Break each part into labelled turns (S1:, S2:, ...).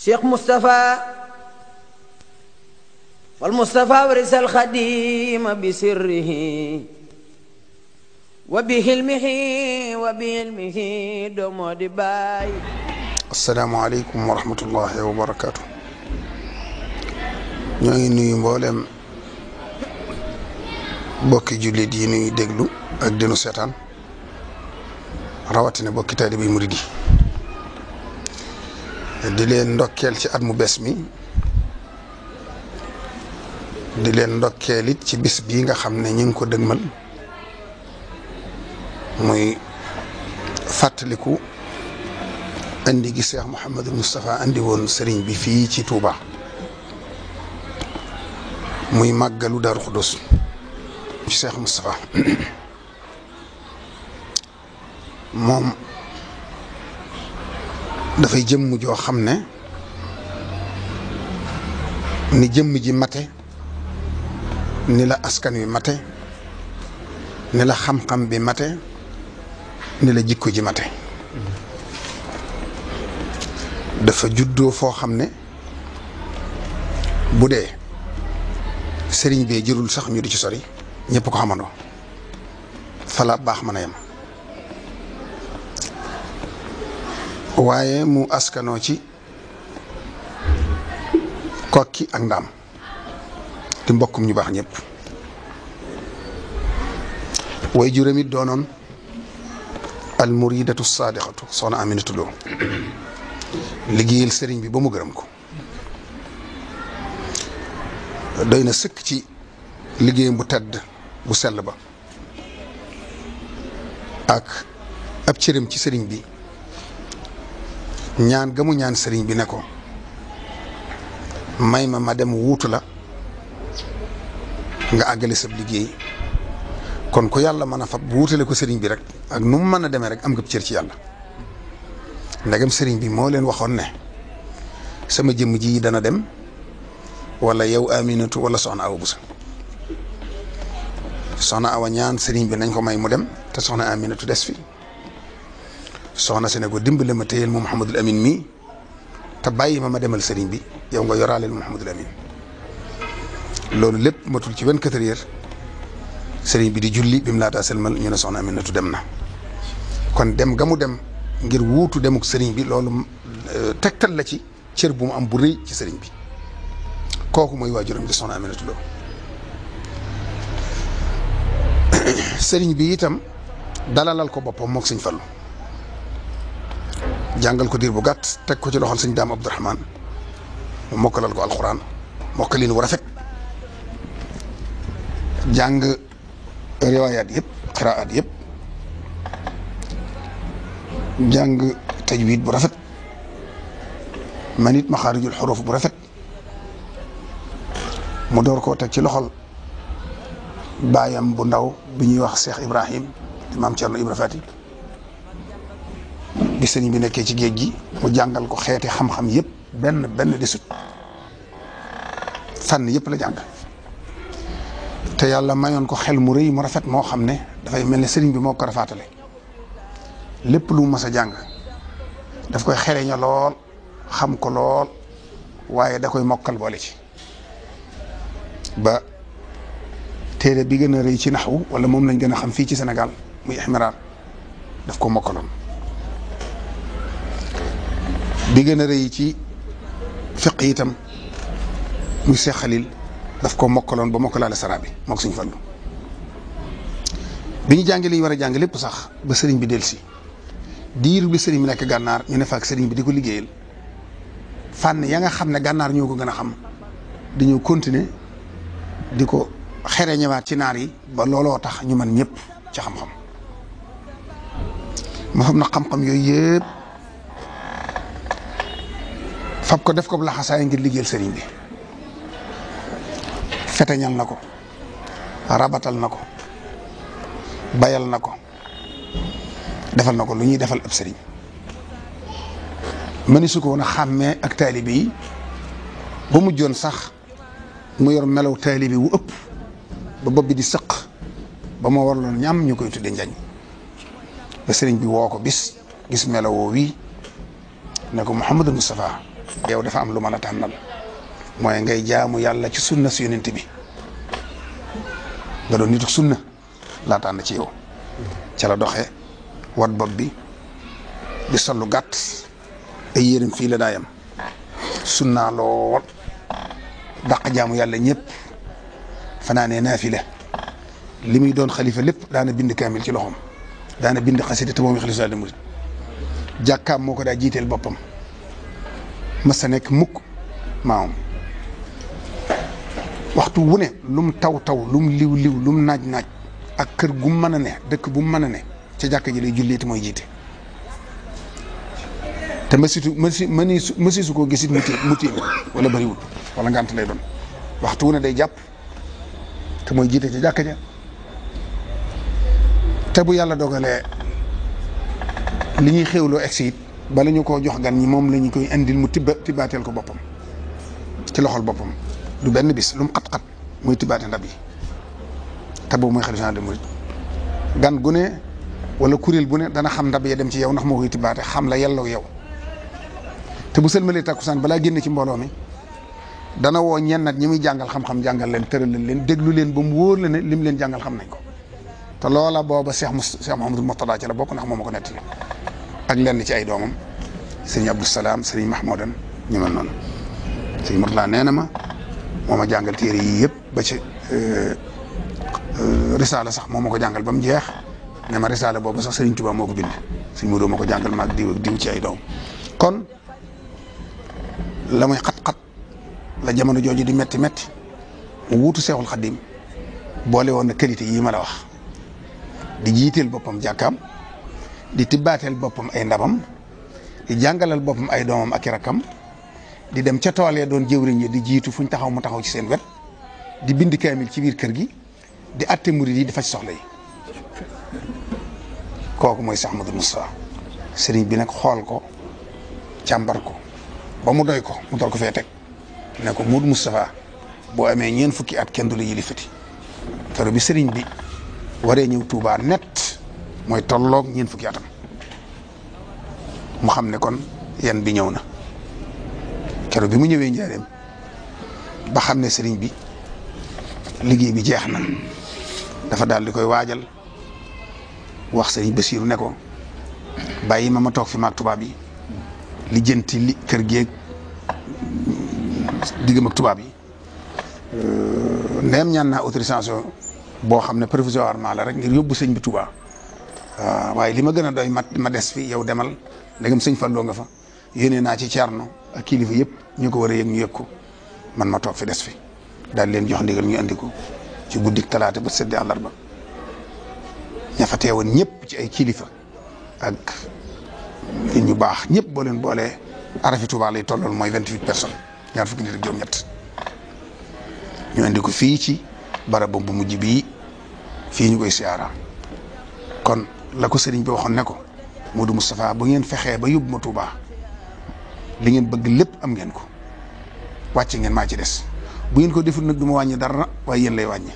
S1: Cheikh Moustapha fal Moustapha warisal Xadima bi sirrihi wa bi hilmihi wa bi ilmihi doomoo di baay.
S2: asalaamaaleykum wa rahmatullahi wa barakaatu. ñoo ngi nuyu mboolem bokki jullit yi nuy déglu ak dinu seetaan rawatina bokki taalibe yi murid yi di leen ndokkeel ci at mu bees mi di leen ndokkeel it ci bis bii nga xam ne ñu ngi ko dëgmal muy fàttaliku andi gi Cheikh Mouhamadul Moustapha andi woon sëriñ bi fii ci Touba muy màggalu Daaru Xudoos ci Cheikh Moustapha moom dafay jëmm joo xam ne ni jëmm ji mate ni la askan wi mate ni la xam-xam bi mate ni la jikko ji mate dafa juddoo foo xam ne bu dee sëriñ bee jërul sax ñu di ci sori ñëpp ko xamandoo fala baax mën a yem waaye mu askanoo ci kokki ak ndaam di mbokkum ñu baax ñëpp way juróom it doonoon al muridatu saadiqatu soxna Aminatu Lo liggéeyal sëriñ bi ba mu gërëm ko doy na sëkk ci liggéeyam bu tedd bu sell ba ak ab cëram ci sëriñ bi ñaan ga mu ñaan sëriñ bi ne ko may ma dem wuutu la nga àggale sab liggéey kon ku yàlla mën a fab wuutale ko sëriñ bi rek ak nu mu mën a demee rek am nga cër ci yàlla ndegam sëriñ bi moo leen waxoon ne sama jëmm ji dana dem wala yow Aminatu wala soxna Awa Busa soxna Awa ñaan sëriñ bi nañ ko may mu dem te soxna Aminatu des fi soxna si ne ko dimbale ma téyel mu Mouhamadul Amin mii te bàyyi ma demal sëriñ bi yow nga yoraaleel Mouhamadul Amin loolu lépp matul ci 24 heures sëriñ bi di julli bi mu laataa selmal ñu ne soxna Aminatu dem na kon dem ga mu dem ngir wuutu demuk sëriñ bi loolu tegtal la ci cër bu mu am bu rëy ci sëriñ bi kooku mooy waajuram di soxna Aminatu Lo sëriñ bi itam dalalal ko boppam mook sëñ Fallu jàngal ko diir bu gàtt teg ko ci loxol sëñ Daam Abdourahman mu mokkalal ko alxuraan mokkalin wu rafet jàng riwaayaat yëpp xiraat yëpp jàng tajwid bu rafet man it maxaarijul xuruf bu rafet mu door koo teg ci loxol baayam bu ndaw bi ñuy wax Cheikh Ibrahim di maam Cerno Ibra Fati bi sëriñ bi nekkee ci géej gi mu jàngal ko xeeti xam-xam yëpp benn desut fànn yëpp la jàng te yàlla mayoon ko xel mu rëy mu rafet moo xam ne dafay mel ne sëriñ bi moo ko rafaatale lépp lu mu mas a jàng daf koy xereña lool xam ko lool waaye da koy mokkal boole ci ba téere bi gën a rëy ci naxwu wala moom lañ gën a xam fii ci Sénégal muy Ihmiraar daf ko mokkaloon bi gën a rëy ci fiq itam muy Seex Xalil daf ko mokkaloon ba mokkalaale sara bi mook Sëñ Fallu bi ñu jàngi li ñu war a jàng lépp sax ba sëriñ bi dellusi diiru bi sëriñ bi nekk gànnaar ñu ne fa ak sëriñ bi di ko liggéeyal fànn ya nga xam ne gànnaar ñoo ko gën a xam dañoo continuer di ko xereñewaat ci naar yi ba looloo tax ñu mën ñëpp ci xam-xam ma xam na xam-xam yooyu yëpp fab ko def ko laxasaay ngir liggéeyal sëriñ bi feteñal na ko rabatal na ko bayal na ko defal na ko lu ñuy defal ab sëriñ mëni su ko woon a xàmmee ak taalibe yi ba mujjoon sax mu yor melaw taalibe wu ëpp ba bopp bi di sëq ba moo waraloon ñam ñu koy tudde njañ ba sëriñ bi woo ko bis gis melawoo wii ne ko Mouhamadul Moustapha yow dafa am lu ma la tànnal mooy ngay jaamu yàlla ci sunna si yonent bi nga doon nitu sunna laa tànn ci yow ca la doxee wat bopp bi di sol lu gàtt ay yéreem fii la daayam sunna lool dàq jaamu yàlla ñëpp fanaanee naafila li muy doon xalifa lépp daana bind kaamil ci loxoom daana bind xasida te moom xalifa murid jàkkaam moo ko daa jiiteel boppam mas a nekk mukk maamam waxtu wu ne lum taw taw lum liw liw lum naaj naaj ak kër gu mu mën a ne dëkk bu mu mën a ne ca jàkka ji lay jullee te mooy jiite te masisu koo gisit mu tiim wala bëriwul wala ngant lay doon waxtu wu ne day jàpp te mooy jiite ca jàkka ja te bu yàlla dogalee li ñuy xéwloo egsi it bala ñu koo jox gan ñi moom la ñu koy indil mu tibbaateel ko boppam ci loxol boppam du benn bis lu mu xat-xat muy tibbaate ndab yi te boobu mooy xalifa général des mourides gan gu ne wala kuréel bu ne dana xam ndab ya dem ci yow ndax moo koy tibbaate xam la yelloo yow te bu sëlmalee takkusaan balaa génn ci mbooloo mi dana woo ñennat ñi muy jàngal xam-xam jàngal leen tëralal leen déglu leen ba mu wóor la ne lim leen jàngal xam nañ ko te loola booba Cheikh Mouhamadul Mourtada ci la bokk ndax moo ma ko nettali ak lenn ci ay doomam sëriñ Abdou Salaam sëriñ Mahmoudan ñu mel noonu sëriñ Mourtada nee na ma moo ma jàngal téere yii yëpp ba ci risaala sax moo ma ko jàngal ba mu jeex ne ma risaala boobu sax sëriñ Tuubaa moo ko bind sëriñ Modou ma ko jàngal maag diw ak diw ci ay doom kon la muy xat-xat la jamono jooju di metti metti mu wuutu Seexul Xaddim boole woon na qualité yii ma la wax di jiiteel boppam jàkkaam di tibbaateel boppam ay ndabam di jàngalal boppam ay doomam ak i rakkam di dem ca tool ya doon jëwriñ yi di jiitu fuñ taxaw mu taxaw ci seen wet di bind kaamil ci biir kër gi di atte murid yi di faj soxla yi kooku mooy Cheikh Ahmadou Moustapha sëriñ bi nag xool ko càmbar ko ba mu doy ko mu door ko fee teg ne ko Modou Moustapha boo amee ñeent fukki at kenn du la yilifati kero bi sëriñ bi waree ñëw Touba net mooy tolloog ñeent fukki atam mu xam ne kon yan bi ñëw na kero bi mu ñëwee njaareem ba xam ne sëriñ bi liggéey bi jeex na dafa daal di koy waajal wax sëriñ Basiiru ne ko bàyyi ma toog fi maag tubaab yi li jënti li kër géeg diggam ak tubaab yi ndeem ñaan naa autorisation boo xam ne provisoirement la rek ngir yóbbu sëñ bi Touba waaye li ma gën a doy ma des fi yow demal ndegam sëñ Falloo nga fa yéene naa ci Ceerno ak kilifa yëpp ñu ko war a yëg ñu yëg ko man ma toog fi des fi daal leen jox ndigal ñu andi ko ci guddik talaata ba seddi àllarba ña fa teewoon ñëpp ci ay kilifa ak nit ñu baax ñëpp boo leen boolee arafi Touba lay tollool mooy 28 personnes ñaar fukki nit ak juróom-ñett ñu andi ko fii ci barab bu mujj bii fii ñu koy siyaara kon la ko sëriñ bi waxoon ne ko Modou Moustapha bu ngeen fexee ba yóbbu ma Touba li ngeen bëgg lépp am ngeen ko wàcc ngeen maa ci des bu ngeen ko deful nag du ma wàññi dara waaye yéen lay wàññi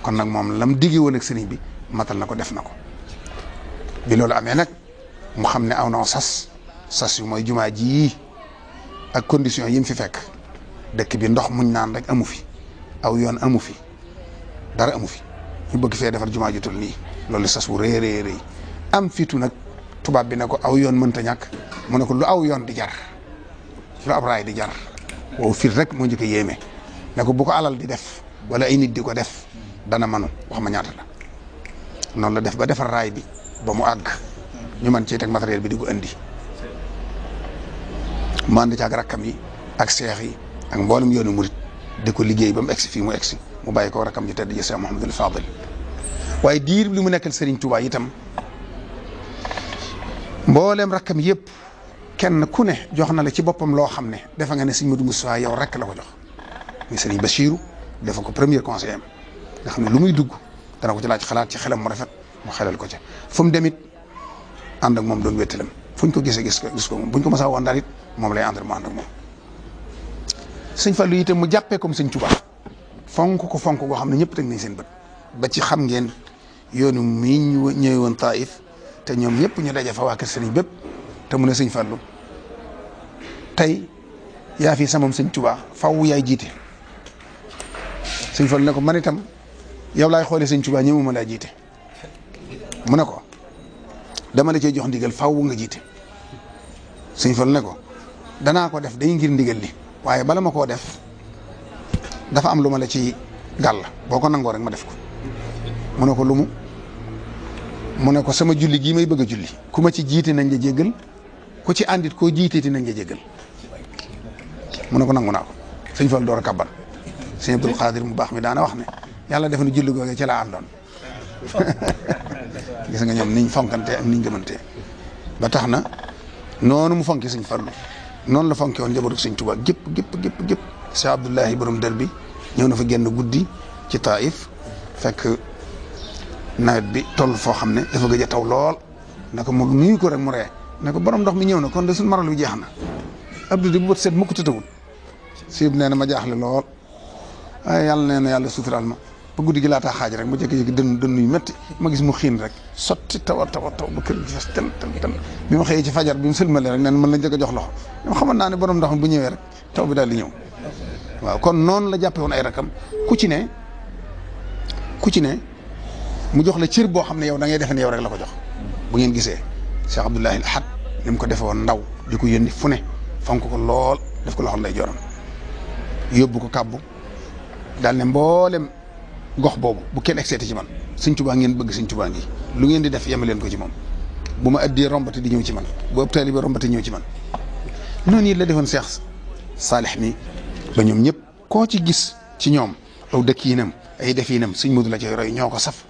S2: kon nag moom lam digge woon ak sëriñ bi matal na ko def na ko bi loolu amee nag mu xam ne aw na sas yu mooy jumaa ji ak condition yi mu fi fekk dëkk bi ndox muñ naan rek amu fi aw yoon amu fi dara amu fi ñu bëgg fee defar jumaa ju tol nii loolu sas wu rëy rëy rëy am fitu nag tubaab bi ne ko aw yoon mënta ñàkk mu ne ko lu aw yoon di jar lu ab raay di jar wow fit rek moo njëkk a yéeme ne ko bu ko alal di def wala ay nit di ko def dana manu wax ma ñaata la noonu la def ba defar raay bi ba mu àgg ñu mën cee teg matériel bi di ko indi mu ànd ci ak rakkam yi ak seex yi ak mboolem yoonu murit di ko liggéey ba mu egsi fii mu egsi mu bàyyi ko rakkam ji tedd ji Cheikh Mouhamadul Fadil waaye diir li mu nekkal Serigne Touba itam mboolem rakkam yëpp kenn ku ne jox na la ci boppam loo xam ne defa nga ne Serigne Modou Moustapha yow rek la ko jox muy Serigne Bachirou dafa ko premier conseiller am nga xam ne lu muy dugg dana ko ci laaj xalaat ci xelam mu rafet mu xelal ko ca fu mu demit ànd ak moom doon wéttalam fu ñu ko gisee gis ko moom bu ñu ko mos a woon daal it moom lay àndal mu ànd ak moom. sëñ Fallou itam mu jàppee comme sëñ Touba fonk ko fonk goo xam ne ñëpp teg nañ seen bët ba ci xam ngeen yoonu mii ñu ñëwee woon Taïf te ñoom ñëpp ñu daje fa waa kër sëriñ bépp te mu ne sëñ Fallou tey yaa fi samam sëñ Tuubaa faw yaay jiite sëñ Fallu ne ko man itam yow laay xoolee sëñ Tuubaa ñëwuma laa jiite mu ne ko dama la cee jox ndigal faw nga jiite sëñ Fallu ne ko danaa ko def day ngir ndigal li waaye bala ma koo def dafa am lu ma la ci gàll boo ko nangoo rek ma def ko mu ne ko lumu mu ne ko sama julli gii may bëgg a julli ku ma ci jiite nañ la jéggal ku ci àndit koo jiiteeti nañ la jéggal mu ne ko nangu naa ko sëñ Fallu door a kabbar sëñ Abdul Xaadir mu baax mi daana wax ne yàlla def na julli googee ci laa àndoon gis nga ñoom niñ fonkante ak niñ gëmante ba tax na noonu mu fonki sëñ Fallu noonu la fonke woon njabootu sëñ Tuubaa gépp Cheikh Abdullahi borom dër bi ñëw na fa genn guddi ci Taif fekk nawet bi toll foo xam ne dafa gëj a taw lool ne ko mu nuyu ko rek mu ree ne ko borom ndox mi ñëw na kon de suñ maral bi jeex na Abdou di bu bët seet mukk tëtawul siib nee na ma jaaxle lool waaye yàlla nee na yàlla sutural ma ba guddi gi laataa xaaj rek ma jékki-jékki dënn yu métti ma gis mu xiin rek sotti taw ba kër gi fes tel bi ma xëyee ci fajar bi mu sëlmale rek nee na mën la njëkk a jox loxo ñoom xamoon naa ne borom ndox mi bu ñëwee rek taw bi daal di ñëw waaw kon noonu la jàppe woon ay rakam ku ci ne mu jox la cër boo xam ne yow da ngay defe ne yow rek la ko jox bu ngeen gisee Cheikh Abdoulahi al Ahad ni mu ko defe woon ndaw di ko yónni fu ne fonk ko lool def ko loxo lay joram yóbbu ko kàbbu daal ne mboolem gox boobu bu kenn egseeti ci man sëñ Tuubaa ngeen bëgg sëñ Tuubaa ngi lu ngeen di def yema leen ko ci moom bu ma addee rombati di ñëw ci man bu ëpp taalibe rombati ñëw ci man noonu it la defoon Cheikh Saalih mi ba ñoom ñëpp koo ci gis ci ñoom aw dëkkiinam ay defiinam sëñ Mudu la cay roy ñoo ko saf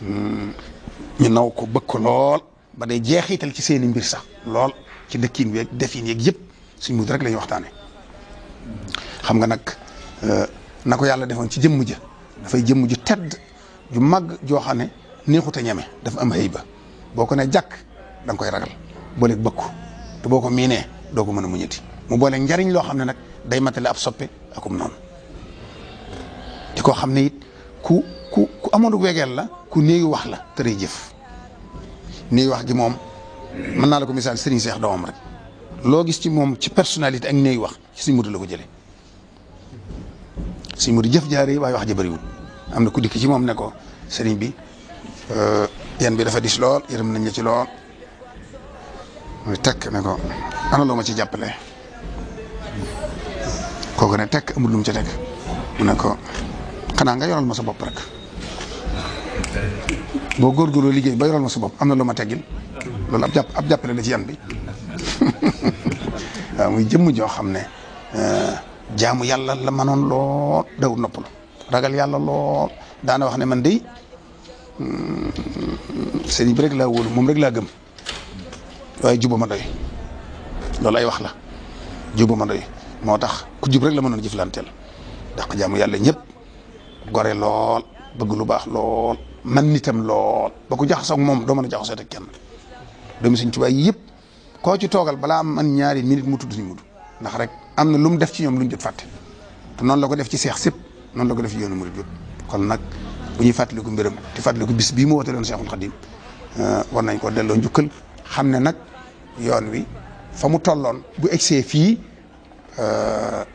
S2: ñu naw ko bëgg ko lool ba day jeexital ci seeni mbir sax lool ci dëkkiin bi ak defiin yeeg yëpp sëñ Mudu rek la ñuy waxtaane xam nga nag na ko yàlla defoon ci jëmm ja dafay jëmm ju tedd ju màgg joo xam ne neexut a ñeme dafa am hayba boo ko ne jàkk da nga koy ragal booleeg bëkku te boo ko miinee doo ko mën a muñati mu booleeg njariñ loo xam ne nag day matale ab soppe akum noonu di ko xam ne it ku amoon wegeel la ku néewi wax la tërëy jëf néewi wax gi moom mën naa la ko misaal Serigne Cheikh doomam rek loo gis ci moom ci personnalité ak néewi wax ci Serigne Mudu la ko jëlee Serigne Mudu jëf jaare waaye wax ja bëriwul am na ku dikk ci moom ne ko Serigne bi yan bi dafa dis lool yërëm nañ la ci lool muy tekk ne ko ana loo ma ci jàppale kooku ne tekk amul lu mu ca teg mu ne ko xanaa nga yoral ma sa bopp rek boo góorgóorloo liggéey ba yoral ma sa bopp am na lu ma teggil loolu ab jàppale la ci yan bi waaw muy jëmm joo xam ne jaamu yàlla la mënoon lool dawul noppalu ragal yàlla lool daana wax ne man de sëriñ bi rek laa wóolu moom rek laa gëm waaye juba ma doy loolu ay wax la juba ma doy moo tax ku jub rek la mënoon jëflanteel ndax jaamu yàlla ñëpp gore lool bëgg lu baax lool man nitam lool ba ku jaxasoo ak moom doo mën a jaxasoo ak kenn doomi Sëriñ Tuubaa yëpp koo ci toogal balaa am man ñaari minute mu tudd Sëriñ Mudu ndax rek am na lu mu def ci ñoom lu ñu jot fàtte te noonu la ko def ci seex sépp noonu la ko def ci yoonu murid yëpp kon nag bu ñuy fàttaliku mbiram te fàttaliku bis bii mu woote doon Seexul Xadiim war nañ ko delloo njukkal xam ne nag yoon wi fa mu tolloon bu egsee fii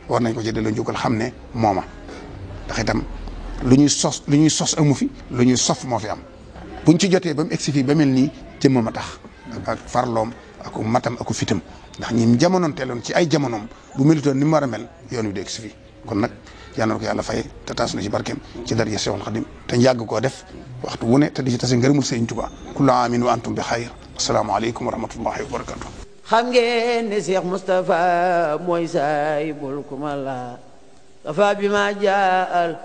S2: war nañ ko ci delloo njukkal xam ne mooma ndax itam lu ñuy sos amu fi lu ñuy sof moo fi am buñ ci jotee ba mu egsi fii ba mel nii jëmmam a tax ak farloom aku matam aku fitam ndax ñi jamonoon teeloon ci ay jamonoom bu melutoon ni mu war a mel yoon wi di egsi fii kon nag yal na ko yàlla fay te taas na ci barkeem ci dara Seexul Xadiim te yàgg koo def waxtu wu ne te di ci tase ngërëmul Sëriñ Tuubaa kullu aamin wa antum bi xayr assalaamu aleykum wa rahmatullahi wa barakatuh
S1: xam ngeen ne Cheikh Moustapha mooy saahibul kumala dafa bi ma jaal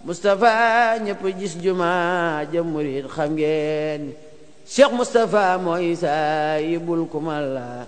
S1: Moustapha ñëpp gis juma ja murid xam ngeen Cheikh Moustapha mooy saahibul kumala